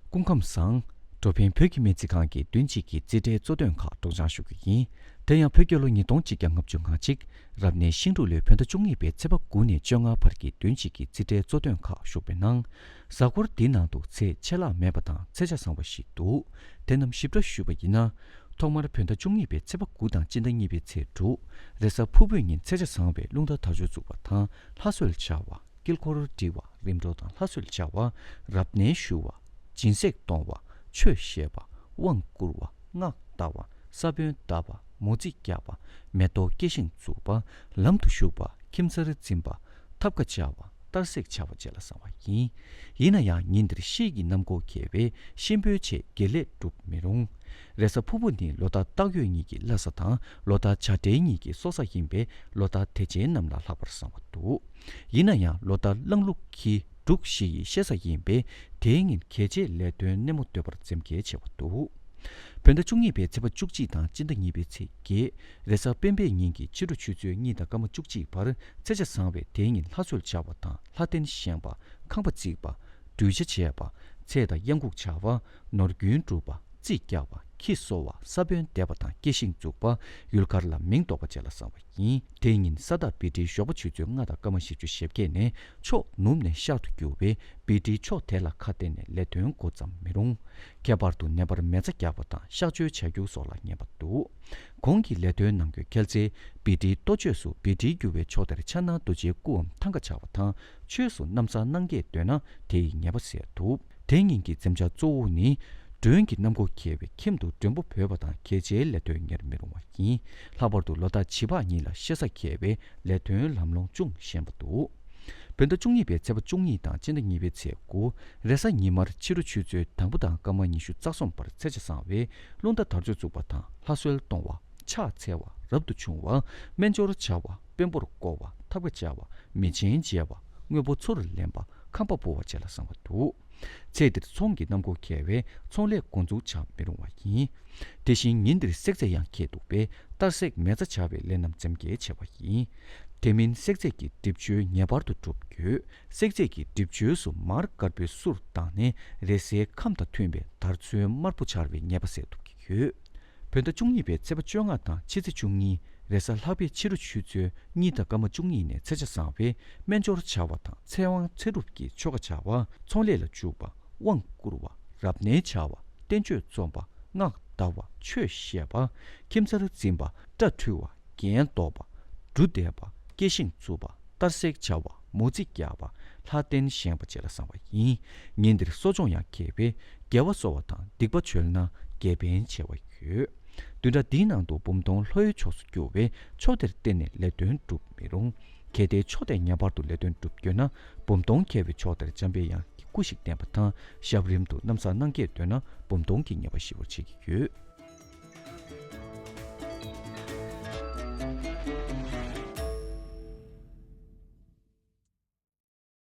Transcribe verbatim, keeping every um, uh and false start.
སྐུ་ཁམས་བཟང་། འགྲོ་ཕན་བོད་ཀྱི་སྨན་རྩིས་ཁང་གི་བདུན་གཅིག་གི་རྩིས་ཁྲའི་གཙོ་དོན་ཁག་སྒྲོག་སྦྱང་ཞུ་རྒྱུ་ཡིན། དེ་ཡང་བོད་རྒྱལ་ལོ་ཉིས་སྟོང་གཅིག་བརྒྱ་ལྔ་བཅུ་ང་གཅིག་རབ་གནས་ཤིང་འབྲུག་ལོའི་བོད་ཟླ་བཅུ་གཉིས་པའི་ཚེས་པ་དགུ་ནས་བཅོ་ལྔ་བར་གྱི་བདུན་གཅིག་གི་རྩིས་ཁྲའི་གཙོ་དོན་ཁག་ཞུགས་པའི་ནང་། གཟའ་འཁོར་འདིའི་ནང་དུ་ཚེས་ཆད་ལྷག་མེད་པ་དང་ཚེས་ཆ་བཟང་བ་ཞིག་འདུག་དེ་རྣམས་ཞིབ་ཕྲ་ཞུས་པ་ཡིན་ན། ཐོག་མར་བོད་ཟླ་བཅུ་གཉིས་པའི་ཚེས་པ་དགུ་དང་སྤྱི་ཟླ་གཉིས་པའི་ཚེས་དྲུག་རེས་གཟའ་ཕུར་བུའི་ཉིན་ཚེས་ཆ་བཟང་བའི་རླུང་རྟ་དར་ལྕོག་འཛུགས་པ་དང་ལྷ་གསོལ་བྱ་བ། དཀྱིལ་འཁོར་འབྲི་བ། རིམ་གྲོ་དང་ལྷ་གསོལ་བྱ་བ། རབ་གནས་ཞུ་བ། སྦྱིན་སྲེག་གཏོང་བ། ཆོས་བཤད་པ། དབང་བསྐུར་བ། སྔགས་བཟླ་བ། ས་བོན་བཏབ་པ། མོ་རྩིས་བརྒྱབ་པ། མེ་ཏོག་སྐྱེ་ཤིང་བཙུགས་པ། ལམ་དུ་ཞུགས་པ། ཁྱིམ་ཚར་འཛིན་པ། ཐབ་ཀ་བཅའ་བ། གཏར་སྲེག་བྱ་བ་བཅས་ལ་བསམ་པ་ཡིན། ཡིན་ན་ཡང་ཉིན་འདིར་ཤེལ་གྱི་གནམ་སྒོ་ཁེལ་བས་གཤིན་པོའི་ཆེད་དགེ་ལས་སྒྲུབ་མི་རུང་། རེས་གཟའ་ཕུར་བུ་ནི་ལོ་རྟགས་སྟག་ཡོས་གཉིས་ཀྱི་བླ་གཟའ་དང་ལོ་རྟགས་བྱ་སྤྲེལ་གཉིས་ཀྱི་སྲོག་གཟའ་ཡིན་པས་ལོ་རྟགས་དེ་ཅན་རྣམས་ལ་ལྷག་པར་བསམ་པ་འདུག་ཡིན་ན་ཡང་ལོ་རྟགས་གླང་ལུག་ཁྱི་འབྲུག་བཞི་ཡི་གཤེད་གཟའ་ཡིན་པས་དེའི་ཉིན་གལ་ཆེའི་ལས་དོན་སྣེ་མོ་སྡོད་པར་འཛེམ་གལ་ཆེ་བ་འདུག་བོད་ཟླ་བཅུ་གཉིས་པའི་ཚེས་པ་བཅུ་གཅིག་དང་སྤྱི་ཟླ་གཉིས་པའི་ཚེས་བརྒྱད། རེས་གཟའ་སྤེན་པའི་ཉིན་གྱི་ཕྱི་དྲོ་ཆུ་ཚོད་གཉིས་དང་སྐར་མ་བཅུ་གཅིག་བར་ཚེས་ཆ་བཟང་བས་དེའི་ཉིན་ལྷ་གསོལ་བྱ་བ་དང་ལྷ་རྟེན་བཞེངས་པ། ཁང་པ་བརྩིགས་པ། གདུལ་བྱ་བྱེད་པ། ཚེ་དང་གཡང་འགུགས་བྱ་བ། ནོར་རྒྱུན་སྒྲུབ་པ། རྩིས་རྒྱག་པ། ཁྱི་གསོ་བ། ས་བོན་འདེབས་པ་དང་སྐྱེ་ཤིང་འཛུགས་པ། ཡུལ་གར་ལ་མིང་འདོགས་པ་བཅས་ལ་བསམ་པ་ཡིན། དེའི་ཉིན་ས་བདག་བི་ཏྲིའི་ཞོགས་པ་ཆུ་ཚོད་ལྔ་དང་སྐར་མ་བཞི་བཅུ་ཞེ་བརྒྱད་ནས་ཕྱོགས་ནུབ་ནས་ཤར་དུ་རྒྱུ་བས་བི་ཏྲིའི་ཕྱོགས་དེ་ལ་ཁ་གཏད་ནས་ལས་དོན་འགོ་བརྩམ་མི་རུང་། ཁྱད་པར་དུ་ནད་པར་མེ་བཙའ་རྒྱག་པ་དང་གཤག་བཅོས་བྱ་རྒྱུ་སོགས་ལ་ངན་པ་འདུག་གོང་གི་ལས་དོན་གནང་རྒྱུ་ཁྱད་ཚེ་བི་ཏྲིའི་གཏོ་བཅོས་སུ་བི་ཏྲིའི་རྒྱུ་བའི་ཕྱོགས་དེར་ཕྱག་ན་རྡོ་རྗེའི་སྐུའམ་ཐང་ག་བྱ་བ་དང་ཆོས་སུ་སྣམ་བཟའ་གནང་གེས་འདོད་ན་དེ་ཡི་ཉེས་པ་སེལ་ཐུབ། དེ་ཉིན་གྱི་འཛེམ་བྱ་གཙོ་བོ་ནི། མགྲོན་གྱི་གནམ་སྒོ་ཁེལ་བའི་ཁྱིམ་དུ་མགྲོན་པོ་བོས་པ་དང་གལ་ཆེའི་ལས་དོན་གཉེར་མི་རུང་བ་ཡིན། ལྷག་པར་དུ་ལོ་རྟགས་བྱི་ཕག་གཉིས་ལ་གཤེད་གཟའ་ཁེལ་བས་ལས་དོན་ལམ་ལྷོང་ཅུང་ཞན་པ་འདུག་བོད་ཟླ་བཅུ་གཉིས་པའི་ཚེས་པ་བཅུ་གཉིས་དང་སྤྱི་ཟླ་གཉིས་པའི་ཚེས་དགུ། རེས་གཟའ་ཉི་མར་ཕྱི་དྲོ་ཆུ་ཚོད་དང་པོ་དང་སྐར་མ་ཉི་ཤུ་རྩ་གསུམ་བར་ཚེས་ཆ་བཟང་བས་རླུང་རྟ་དར་ལྕོག་བཙུགས་པ་དང་ལྷ་གསོལ་གཏོང་བ། ཕྱག་འཚལ་བ། རབ་ཏུ་བྱུང་བ། སྨན་སྦྱོར་བྱ་བ། དཔོན་པོར་བསྐོར་བ། ཐབ་ཀ་བཅའ་བ། མེ་ཆེན་འཇལ་བ། དངོས་པོ་ཚུར་ལེན་པ། ཁང་པ་སྤོ་བ་བཅས་ལ་བསམ་པ་འདུག་ཚེས་འདིར་ཚོང་གི་གནམ་སྒོ་ཁེལ་བས་ཚོང་ལས་འགོ་འཛུགས་བྱ་མི་རུང་བ་ཡིན། དེ་བཞིན་ཉིན་འདིར་བསྲེག་རྫས་ཡང་ཁེལ་འདུག་པས་གཏར་སྲེག་མེ་བཙའ་བྱ་བའི་ལས་རྣམས་འཛེམ་གལ་ཆེ་བ་ཡིན། དེ་མིན་བསྲེག་རྫས་ཀྱི་སྒྲིབ་སྦྱོར་ངེས་པར་དུ་སྒྲུབ་དགོས། བསྲེག་རྫས་ཀྱི་སྒྲིབ་སྦྱོར་སུ་མར་དཀར་པོའི་གསུར་བཏང་ནས་རེས་གཟའི་ཁམས་དང་མཐུན་པའི་དར་ཚོན་དམར་པོ་འབྱར་བའི་ཉེས་པ་སེལ་ཐུབ་ཀྱི་ཡོད། བོད་ཟླ་བཅུ་གཉིས་པའི་ཚེས་པ་བཅོ་ལྔ་དང་ཕྱི་ཚེས་བཅུ་གཉིས། རེས་གཟའ་ལྷག་པའི་ཕྱི་དྲོ་ཆུ་ཚོད་གཉིས་དང་སྐར་མ་བཅུ་གཉིས་ནས་ཚེས་ཆ་བཟང་བས་སྨན་སྦྱོར་བྱ་བ་དང་ཚེ་དབང་ཚེ་སྒྲུབ་ཀྱི་ཆོ་ག་བྱ་བ། ཚོང་ལས་ལ་འཇུག་པ། དབང་བསྐུར་བ། རབ་གནས་བྱ་བ། བསྟན་བཅོས་རྩོམ་པ། སྔགས་བཟླ་བ། ཆོས་བཤད་པ། ཁྱིམ་ཚར་འཛིན་པ། སྐྲ་འཁྲུ་བ། རྒྱན་འདོགས་པ། འབྲུ་འདེབས་པ། སྐྱེ་ཤིང་བཙུགས་པ། གཏར་སྲེག་བྱ་བ། མོ་རྩིས་རྒྱག་པ། ལྷ་རྟེན་བཞེངས་པ་བཅས་ལ་བསམ་པ་ཡིན། ཉིན་འདིར་གསོ་སྦྱོང་ཡང་ཁེལ་བས་དགེ་བ་གསོ་བ་དང་སྡིག་པ་བྱོལ་ན་དགེ་ཕན་ཆེ་བ་ཡོད། བདུན་ཕྲག་འདིའི་ནང་དུ་འབུམ་སྟོང་ལྷོའི་ཕྱོགས་སུ་རྒྱུ་བས་ཕྱོགས་དེར་གཏན་ནས་ལས་དོན་སྒྲུབ་མི་རུང་། གལ་ཏེ་ཕྱོགས་དེར་ངེས་པར་དུ་ལས་དོན་སྒྲུབ་འདོད་ན་འབུམ་སྟོང་ཁེལ་བའི་ཕྱོགས་དེར་འཇམ་པའི་དབྱངས་ཀྱི་སྐུ་ཞིག་བསྟན་པ་དང་ཞབས་རིམ་དུ་སྣམ་བཟའ་གནང་གེས་འདོད་ན་འབུམ་སྟོང་གི་ཉེས་པ་ཞི་བར་བྱེད་ཀྱི་ཡོད།